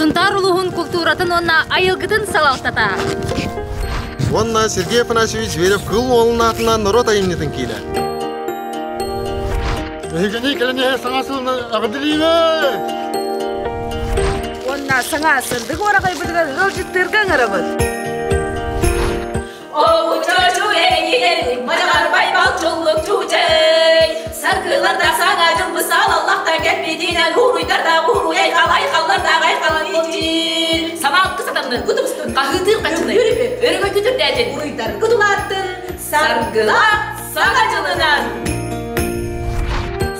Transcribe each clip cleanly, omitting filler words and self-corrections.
Сунтаар улууһун култууратын уонна айылгытын салалтата. Уонна Сергей Афанасьевич Зверев Кыл уолун аатынан норуот айымньытын киинэ. Эһигини кэлэн иһэр саҥа сылынан эҕэрдэлиибит! Уонна саҥа сырдык уораҕайбытыгар ыалдьыттыырга ыҥырабыт. Оучочу эйигин мадьаҕарбай балчуллук чуучэй Саргыларда саҥа дьыл бысаалаллахтан кэлбитинэн уруйдарда уруй халай халларда айхалан итил Самаалкы сатанны кутубустун хаһыытыыр хачыны өрөгөй күтүрдээтин уруйдар кутулааттын Саргылаах саҥа дьылынан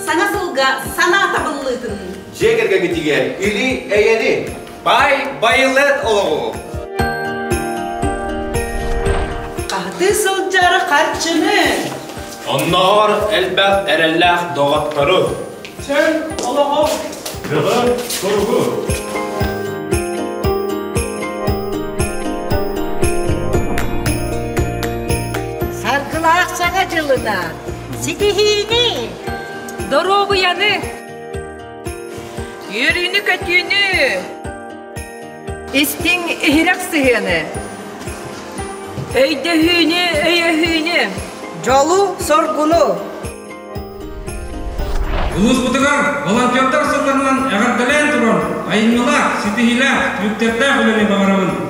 Саҥа сылга санаа табыллыытын Дьиэ кэргэҥҥитигэр или эйэни Бай байылыат олоҕу Хаһытыы сылдьар харчыны Оннооҕор элбэх эрэллээх доҕоттору Чөл олоҕу Бөҕө туругу Саргылаах саҥа дьылынан ситиһиини Доруобуйаны Үөрүүнү-көтүүнү! Истиҥ иһирэх сыһыаны! Өйдөһүүнү, өйөһүүнү! Дьолу-соргуну! Улууспутугар волонтердар сылларынан эҕэрдэлээн туран, айымньылаах, ситиһиилээх, түмүктэрдээх үлэни баҕарабын.